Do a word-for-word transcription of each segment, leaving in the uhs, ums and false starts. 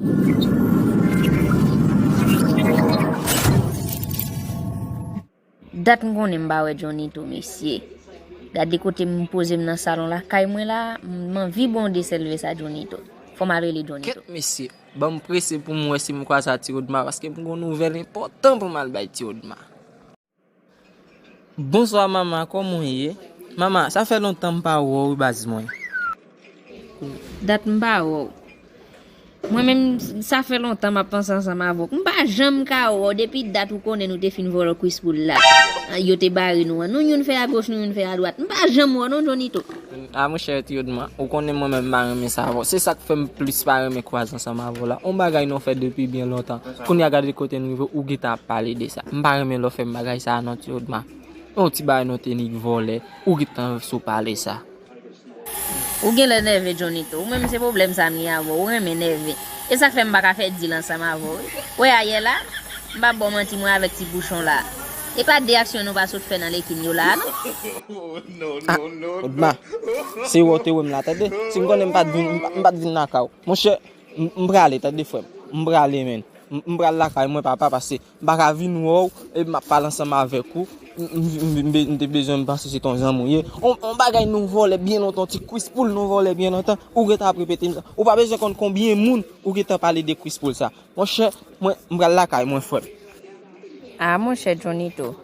Dat m konnen m pa wè Johnny tou, mesye. Gade kote m poze m nan salon lakay mwen la, m anvi bonde sèlve sa Johnny tou. Fò m al rele Johnny tou. Kèt mesye, ban m prese pou m wè si m kwaze a Ti Odma, paske m gen yon nouvèl enpòtan pou m al bay Ti Odma. Bonswa mama, kòman w ye? Mama, sa fè lontan m pa wè w wi baz mwen. Dat m pa wè w. Mwen menm, sa fè lontan m ap panse ansanm avè w. M pa janm ka wè w depi dat ou konnen nou te fin vòlò Chris Paul la. Yo te bare nou an. Nou youn fè agoch, nou youn fè adwat. M pa janm wè w non, Johnny tou. A monchè Ti Odma, ou konnen mwen menm m pa renmen sa avè w. Se sa k fè m plis pa renmen kwaze ansanm avè w la. On bagay nou fè depi byen lontan. Kounye a gade kote n rive, ou gentan ap pale de sa. M pa renmen lè w fè m bagay sa a non Ti Odma. Yon ti bagay nou te nik vòlè, ou gentan sou pale sa. Ou genlè nève Johnny tou. Ou menm se pwoblèm sa m gen avè w. Ou renmen nève. E sa k fè m pa ka fè dil ansanm avè w wi. Wè ayè la, m p ap ba w manti mwen avèk ti bouchon la. E pa de aksyon nou pa sot fè nan lekin yo la a non. Ah, Odma, se wè w te wè m la tande. Si m konnen m pa t vin, m pa t vin lakay ou. Monchè, m, m prale tande frè m. M prale menn. M, m pral lakay mwen papa paske m pa ka vin wè w, epi m ap pale ansanm avèk ou. M, m, m, m, m te bezwen m panse se t on zanmi w ye. On, on bagay nou vòlè byen lontan, ti Chris Paul nou vòlè byen lontan. Ou gentan ap repete m sa. Ou pa bezwen konn konbyen moun ou gentan pale de Chris Paul sa. Monchè, mwen, m pral lakay mwen, frè m. Ah, monchè Johnny tou.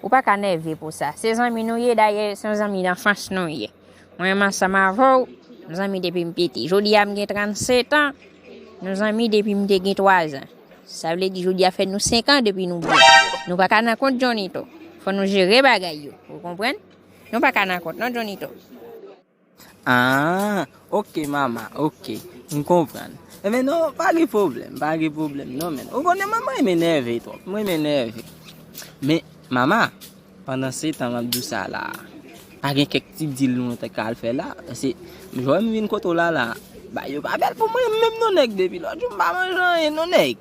Ou pa ka nève pou sa. Se zanmi nou ye, dayè, se yon zanmi danfans nou ye. Mwen menm ansanm avè w, nou zanmi depi m piti. Jodi a m gen trannsenk an, nou zanmi depi m te gen twazan. Sa vle di jodi a fè nou senk an depi nou byen. Nou pa ka nan kont Johnny tou. Fò nou jere bagay yo, ou konprann? Nou pa ka nan kont non Johnny tou. Ah, ok mama, ok. M konprann. Enben non, pa gen pwoblèm, pa gen pwoblèm non menn. Ou konnen mwen, mwen renmen nève twòp, mwen renmen nève. Men, mama, pandan se tan m ap di w sa la, pa gen kèk ti dil nou te ka al fè la? Paske m jwenn m vin kote w la la, bagay yo pa bèl pou mwen menm non nèg, depi lòt jou m pa manje anyen non nèg.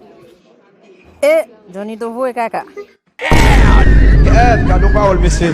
E, Johnny tou voye kaka. Kèt, gade yon pawòl mesye.